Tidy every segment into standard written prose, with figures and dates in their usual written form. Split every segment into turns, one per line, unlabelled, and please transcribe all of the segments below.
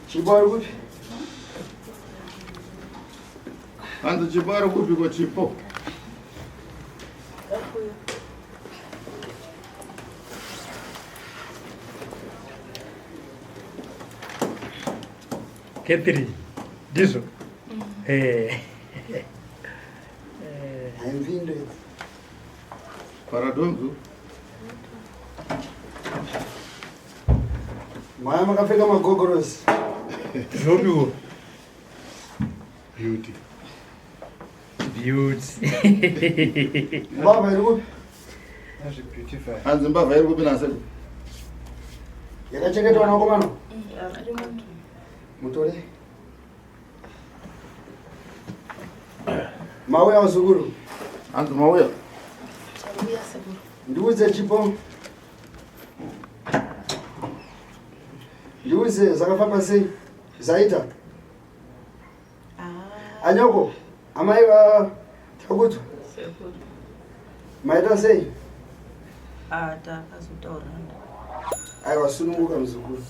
Chipo ari kupi?
Hanzi Chipo ari kupi ko Chipo?
Catherine, ndizvo? Eh.
Haimvindo idzi.
Paradonzo.
Maya makapfeka magogorosi.
Zvopiwo.
Beauty.
Beauty.
Mbavha iri kupi?
Hanzi mbavha iri kupi nase?
Yakachengetwa nakomana? Mutore. Mauya vazukuru.
Hanzi mauya.
Ndiudze chipo. Ndiudze zvakafamba sei? Zaita.
Ah.
Anyoko, amai va Takudzwa. Maita sei?
Ah, takazotaurana.
Aiwa sununguka muzukuru.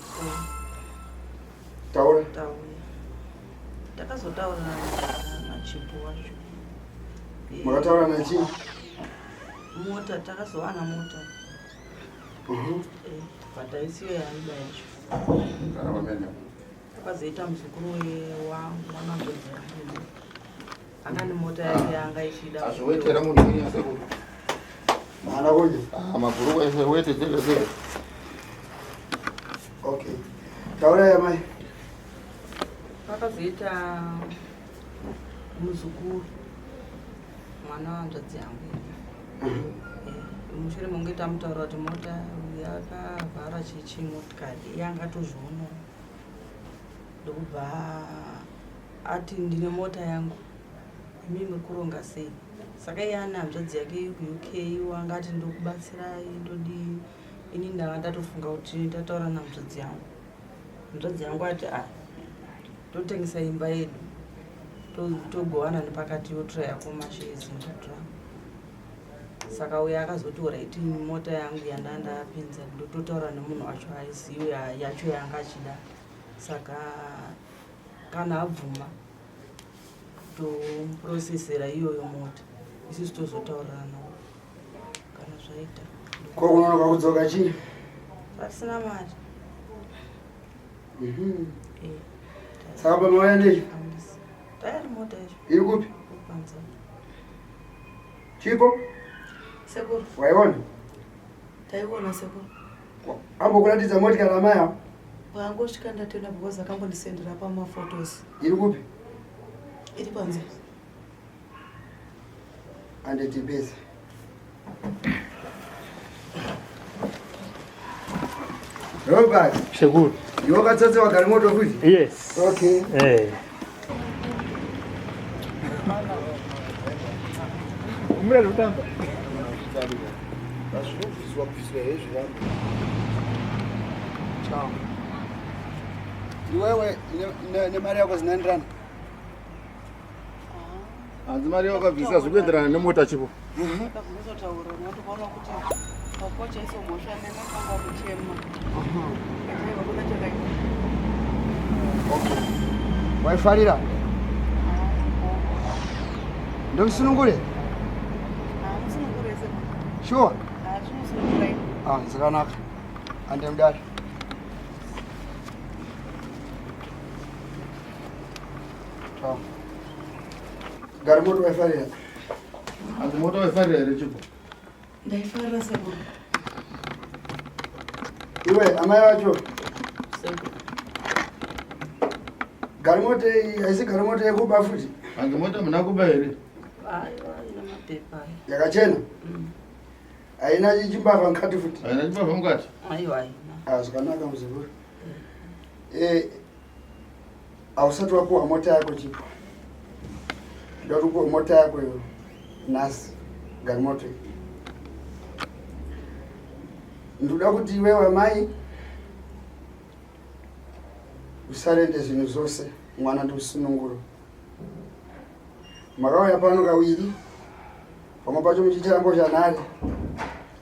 Taura.
Tauya. Takazotaurana naChipo wacho. Eh,
Makataura nachii?
Mota takazowana mota. Eh, but haisiyo yaida yacho.
Kana pamene.
Akazoita muzukuru wangu mwana wangu anga mota yake yanga ichida.
Azviwetera munhu wenyu sekuru.
Haana kudya.
Ah, mabhurukwa ese wete dzega dzega.
Okay. Taurai amai.
Pakazoita muzukuru mwana wanzvadzi yangu. Eh, mushure monge tamutaura kuti mota yakavhara chichi motikari iye anga atozvionawo ndokubva ati ndine mota yangu imi muri kuronga sei saka iye ane hanzvadzi yake kuUK wanga ati ndokubatsirai ndodii ini ndanga ndatofunga kuti ndataura nahanzvadzi yangu hanzvadzi yangu ati a totengesa imba yedu togovana nepakati yotora yako mashares ndotora saka uyo akazoti alright mota yangu yanda ndapinza ndototaura nemunhu wacho aisiyo yacho yanga achida saka kana abvuma tomuprocessera iyoyo mota isusu tozotaurirana kana zvaita
Ko kunonoka kudzoka chii?
pasina mari Eh,
Saka pamauya nei?
tayari mota yacho
Iri kupi?
panze
Chipo?
Sekuru,
Waiona?
taiona sekuru.
Ambokuratidza motikari amai avo?
Paangosvika ndatenda because akambondisendera pamafotos.
Iri kupi?
Iri panze.
Anditipese. Robert,
Sekuru.
iwe wakatsotsa wagari moto futi?
Yes.
Okay.
Eh. Umira kutamba.
Azvinobviswa kubviswa hezvi vangu. Ciao. Iwewe nemari yako zinaenderana?
Hanzi mari wakabvisa zvikuenderana nemota Chipo.
Takazotaura natokaona kuti pakocha iso mhosva nematanga kuchema. Achaiva kuna chakaipa.
Okay. Waifarira? Ndomusunungure?
Musunungure sekuru.
Sure.
Zvinosunungurai.
Ah, zvakanaka. Ande mudare. Ciao. Gari moto waifarira?
Hanzi mota waifarira here Chipo?
Ndaifarira sekuru.
Iwe amai vacho
sekuru
gari moto iyi haisi gari moto yekuba futi
Hanzi mota muna kuba here?
aiwa ina mapepa aya
yakachena haina chimbavha mukati futi.
Haina chimbavha mukati.
Aiwa haina.
Ah, zvakanaka muzukuru. Eh, hausati wapuwa mota yako Chipo. Ndoda kuti upuwe mota yako iyo nhasi gari moto iyi. Ndoda kuti iwewe amai usarende zvinhu zvose, mwana ndiusununguro. Makauya pano kawiri, pamwe pacho muchichaya mbozhanhare,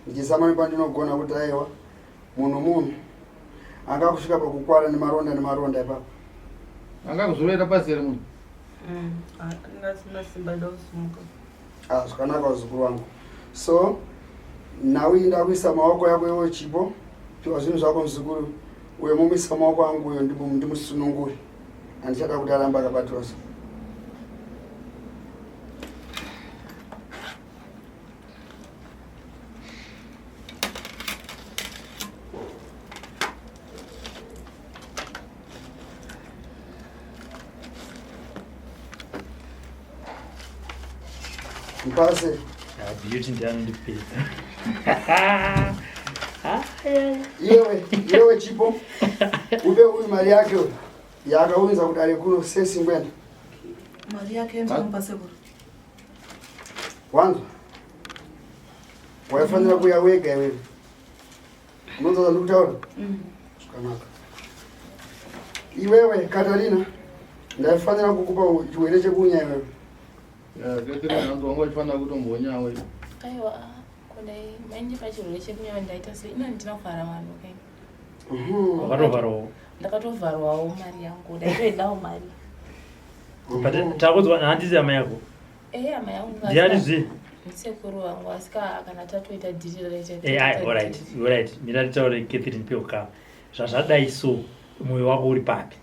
ndichizama nepandinogona kuti aiwa munhu munhu anga kusvika pakukwara nemaronda nemaronda ipapo.
Anga kuzorovera pasi here munhu?
Ndasina simba ndokusumuka.
Ah, zvakanaka vazukuru vangu. So nhau iyi ndakuisa maoko yako iwe Chipo, piwa zvinhu zvako muzukuru uyo mumuisa maoko angu uyo ndimusunungure. Handichada kuti arambe akabatwa so. Mpase.
Ah, beauty ndiye anondipedza.
Iwewe, iwewe Chipo. Ube uyu mari yake uyu yaakaunza kudare kuno sesingwena.
Mari yake ndinomupa sekuru.
Wanzwa? Waifanira kuuya wega iwewe. Unonzwa zvandikutaura? Zvakanaka. Iwewe Katarina, ndaifanira kukupa chiwere chekunya iwewe.
Katarina hanzi wanga uchifanira kutombonyawo.
Aiwa, kudai maindipa chirwere chekunyawo ndaita sei? Ina ndina kuvhara vanhu kai.
Wakatovharawo.
Ndakatovharwawo mari yangu, ndaitoidawo mari.
But takudzwa handisi hama yako.
Eh, hama yangu.
Ndiani zve?
Ndisekuru vangu, asi kana tatoita dhiri raita.
Eh, ai, all right, all right. Mira nditaure Catherine Peuka. Zvazvadai so, moyo wako uri papi?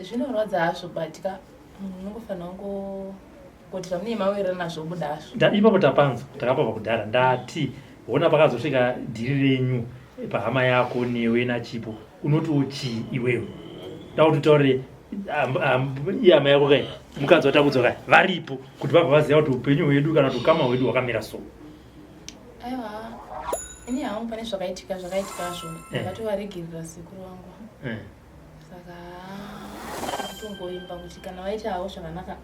Zvinorwadza hazvo but ka munhu unongofanira kungoti zvamunenge mawirirana nazvo buda hazvo.
Ipapo tapanzwa, takapabva kudhara. Ndati hona pakazosvika dhiri renyu pahama yako newe naChipo, unotiwo chii iwewe? Ndakuti utaure iye hama yako kai, mukadzi watakudzwa kai, varipo kuti vabva vaziva kuti upenyu hwedu kana kuti ukama hwedu hwakamira so.
Aiwa, ini hangu pane zvakaitika zvakaitikazvo, ndakatovaregerera sekuru vangu. Saka kutongoimba kuti kana vaita havo zvakanaka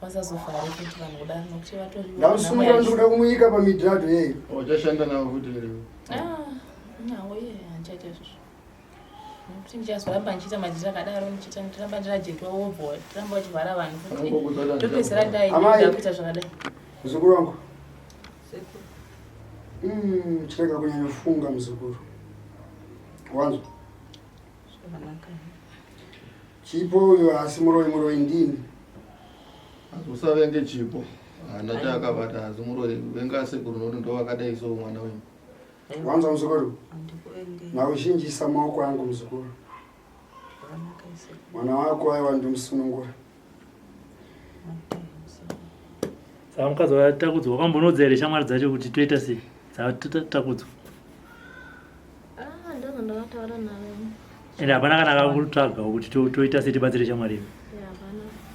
vasazovhare futi vanhu kudaro nokuti vatori
Ndamusunungura ndikuda kumuyika pamidhadho yeyo.
Uchashanda navo futi here?
Ah, nawo iye handichaita izvozvo. Nokuti ndichazoramba ndichiita madhiri akadaro ndichiita ndiramba ndirajentwa wobvo ndiramba vachivhara vanhu futi. Ndopedzisira ndaida kuita zvakadai.
Muzukuru wangu. Chirega kunyanyofunga muzukuru. Wanzwa? Chipo uyo haasi muroyi, muroyi ndini.
Usavenge Chipo. Hana chaakabata asi muroyi venga sekuru nokuti ndovakadai so mwana wenyu.
Wanzwa muzukuru? Nauzhinjisa maoko angu muzukuru. Mwana wako aiwa ndimusunungura.
Saka mukadzi watakudzwa wakambonoudza here shamwari dzacho kuti toita sei? Dzatakudzwa.
Ah, ndozvo ndakataura navo.
Ende hapana kana akakutsvagawo kuti toita sei tibatsire shamwari iwe.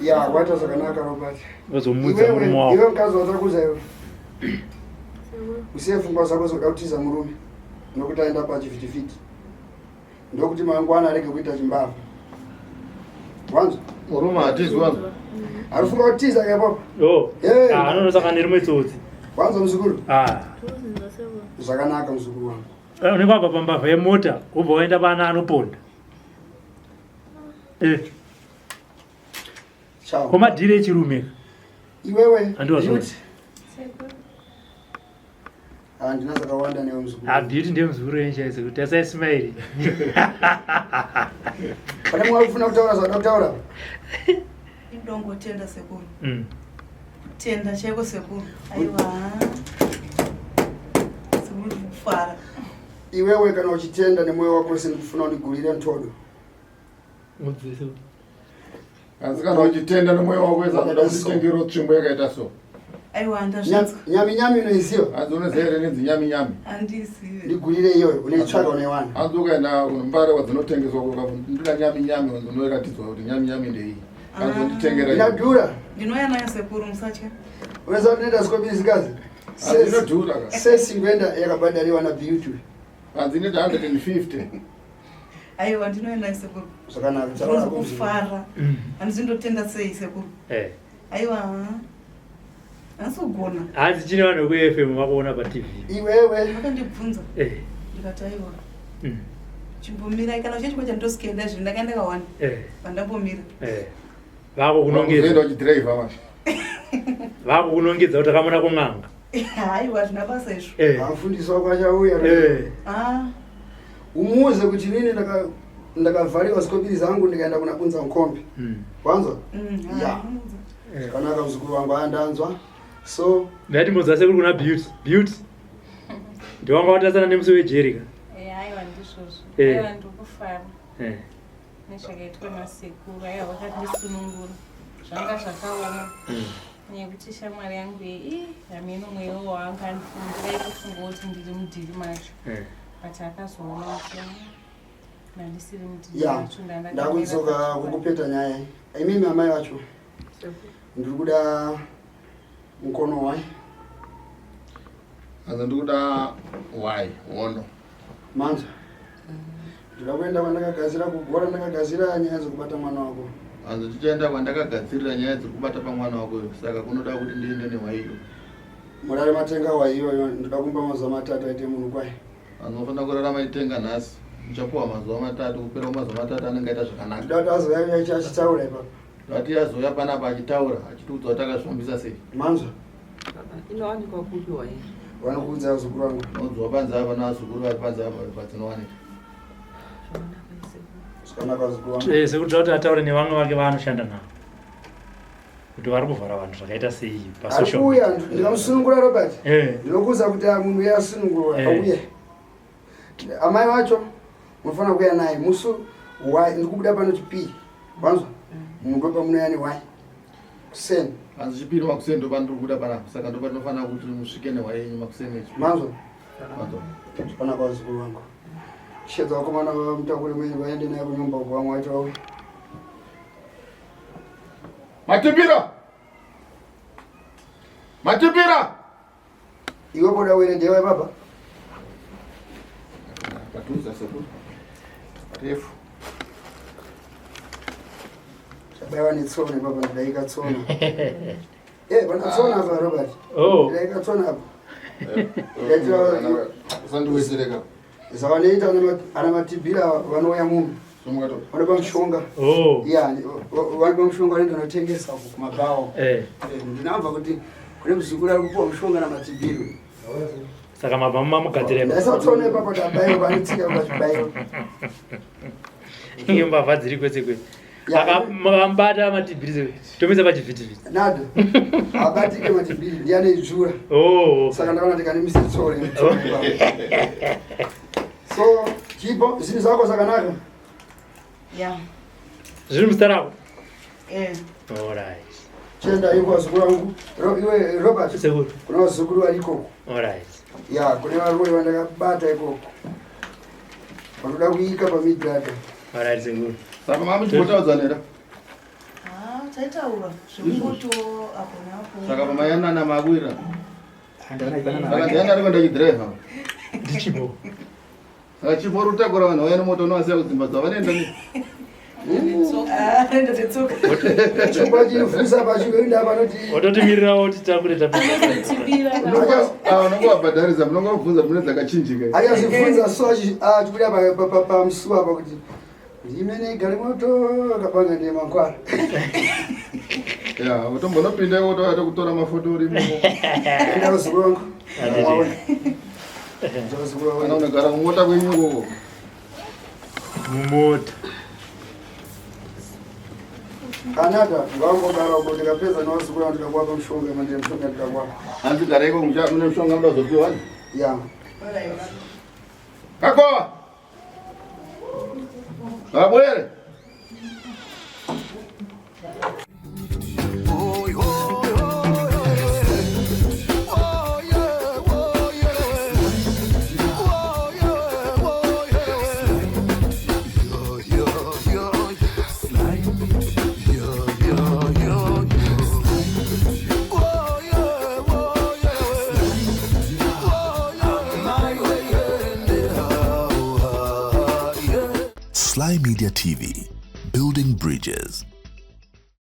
Ya, waita zvakanaka Robert.
Wazomudza murume wako.
Iwe mukadzi watakuza iwe. Usiye pfungwa dzako dzoda kutiza murume nokuti aenda pachivhitivhiti. Ndokuti mangwana arege kuita chimbavha. Wanzwa?
Murume hatizi wanzwa.
Arifunga kutiza ke papa.
Oh.
Hey.
Ah, anonosaka nerimwe tsotsi.
Wanzwa muzukuru?
Ah.
Zvakanaka muzukuru wangu.
Unenge wabva pambavha yemota wobva waenda pana anoponda.
Ciao.
Komadhiri echirume.
Iwewe.
Andiwazvona.
Beauty. Handina zvakawanda newe muzukuru.
Ah, Beauty ndiye muzukuru wenyu chaidzo kuti asai smile.
Pane mumwe arikufuna kutaura zvada kutaura?
Ndongotenda sekuru. Tenda chaiko sekuru. Aiwa. Sekuru ndikufara.
Iwewe kana uchitenda nemwoyo wako wese ndikufuna undigurire ntodo.
Mudziso.
Asi kana uchitenda nemwoyo wako wese anoda kutitengera tsvimbo yakaita so.
Aiwa ndazvinzwa.
Nyami nyami unoiziva?
Hanzi unoziva here inonzi nyami nyami?
Handizivi.
Ndigurire iyoyo unoitsvaga unoiwana.
Hanzi ukaenda kuMbare kwadzinotengeswa ndoda nyami nyami unoratidzwa kuti nyami nyami ndeiyi. Hanzi unditengera.
Inadhura.
Ndinouya nayo sekuru musatya.
Unoziva kuti inoita sikobiri kazi?
Hanzi inodhura ka.
Sesi ngoenda yakabhadhariwa na Beauty.
Hanzi inoita 150.
Aiwa ndinouya nayo sekuru.
Zvakanaka.
Ndinonzwa kufara. Handizi ndotenda sei sekuru. Aiwa. Hansi kugona.
Hanzi chine vanhu vekuFM vakuona paTV.
Iwewe.
Vakandibvunza.
Eh.
Ndikati aiwa. Chimbomirai kana uchienda chikoro chandosikuenda zvino ndakaenda kawanda.
Eh.
Pandambomira.
Eh. Vakukunongedza.
Vakuzoenda uchidriver manje.
Vakukunongedza kuti takamona kun'anga.
Haiwa hazvina basa izvo.
Eh.
Amfundisi wako achauya.
Eh.
Ah.
Umuudze kuti inini ndaka ndakavhariwa zikobiri zangu ndikaenda kuna Bunza Nkombe. Wanzwa? Ya. Zvakanaka muzukuru wangu aya ndanzwa. So
Ndati mudza sekuri kuna Beauty. Beauty. Ndiwanga watasana nemusi wejeri ka.
Eh, aiwa ndizvozvo.
Eh.
Aiwa ndikufara
Eh.
nezvakaitwa nasekuru. Aiwa vakandisunungura. Zvanga zvakaoma. Nekuti shamwari yangu iyi, ii, hameno mweya wanga andifungira aitofunga kuti ndiri mudhiri macho.
Eh.
But akazoona kuti ndandisiri mudhiri
ya
macho ndanga
ndakudzoka
ndamira
kukupeta nyaya iyi. Imimi amai vacho. Ndiri kuda mukono wai.
Hanzi ndiri kuda wai hondo.
Manzwa. Ndinoda kuenda kwandakagadzira kugora ndakagadzira nyaya dzekubata mwana wako.
Hanzi tichaenda kwandakagadzirira nyaya dzekubata pamwana wako iyo saka kunoda kuti ndiende nehwai iyo.
Murare matenga hwai iyoyo ndoda kumupa mazuva matatu aite munhu kwaye.
Hanzi unofanira kurara maitenga nhasi muchapuwa mazuva matatu kupera kwemazuva matatu anenge aita zvakanaka.
Ndoda kuti azouya achitaura ipapo.
Ndati azouya panapa achitaura achitiudza kuti akazvifambisa sei.
Manzwa.
Inowanikwa kupi hwai?
Vanokuudza vazukuru vangu.
Unonzwa panze apa nevazukuru vari panze apa padzinowanika.
Zvakanaka vazukuru vangu.
Eh, sekuri kuti ataure nevamwe vake vaanoshanda navo. Kuti vari kuvhara vanhu zvakaita sei pasocial.
Ari kuuya ndikamusunungura Robert.
Eh.
Ndinokuudza kuti ah, munhu uye asunungurwa
Eh.
auye. Amai vacho munofanira kuuya naye musi wai ndikubuda pano chipiri. Wanzwa? Munhu pamunouya nehwai. Kuseni.
Hanzi chipiri makuseni ndopandiri kubuda panapa saka ndopatinofanira kuti musvike nehwai yenyu makuseni echipiri.
Manzwa?
Manzwa.
Zvakanaka vazukuru vangu. Shedza vakomana vamutakure mwenye vaende naye kunyumba uko vamwe vacho vauye.
Matipira! Matipira!
Iwe boda wene ndewe baba.
Padhuze sekuru. Refu.
Chabaiwa netsono baba ndaika tsono. Eh, pana tsono apa Robert.
Oh.
Ndaika tsono apa.
Usandiwedzereka.
Zvavanoita ana matibhira vanouya muno. Vanopa mushonga.
Oh.
Yeah, vanopa mushonga vanoenda vanotengesa uko kumabhawa.
Eh.
Ndinamva kuti kune muzukuru ari kupiwa mushonga namatibhiro.
Saka mabva mamugadzira ipapo.
Ndaisa tsono ipapo ndabaiwa vanetsika pachibairo.
Inge mbavha dziri kwese kwese. Makamubata matibhiri sekuru. Tomisa pachivhitivhiti.
Nado. Abatike matibhiri ndiye anoidzvura.
Oh.
Saka ndakaona ndikanimise tsoro ipapo. So, chipo zvinhu zvako zvakanaka.
Yeah.
Zviri muzita rako?
Eh.
Alright.
Chienda iko vazukuru vangu. Iwe Robert.
Sekuru.
Kuna vazukuru vari ikoko.
Alright.
Ya, kune varume vandakabata ikoko. Vanoda kuika pamidhadha.
Alright sekuru.
Saka mama muchimbotaudza
Ah, taitaura zvekungotiwo apo neapo.
Saka pamayanana makuira. Saka ndiani ari kuenda chidhiraivha?
Ndichipo.
Saka chipo uri kutakura vanhu vauya nemoto unovasiya kudzimba dzavo vanoenda ne
Ah, enda tetsoka.
Chipo achivhusa pachienda panoti
Wototimirira woti takure tapinda.
Ah, unongovabhadharisa munongovabvunza mune dzakachinjika.
Achazvibvunza so achibuda pamusuwa apa kuti ndimene gari moto akapanga ndiye mangwana.
Ya, utombonopinda iko toda kutora mafoto uri imomo.
Enda vazukuru vangu. Maona. Vazukuru vangu.
Kana unogara mumota kwenyu ikoko.
Mumota.
Kanaka ngangogara uko ndikapedza nevazukuru vangu ndikakuwapa mushonga mandire mushonga ndikakuwapa.
Hanzi gara iko mune mushonga muda kuzopiwa.
Ya.
Kakova. Kabwere.
Sly Media TV, building bridges.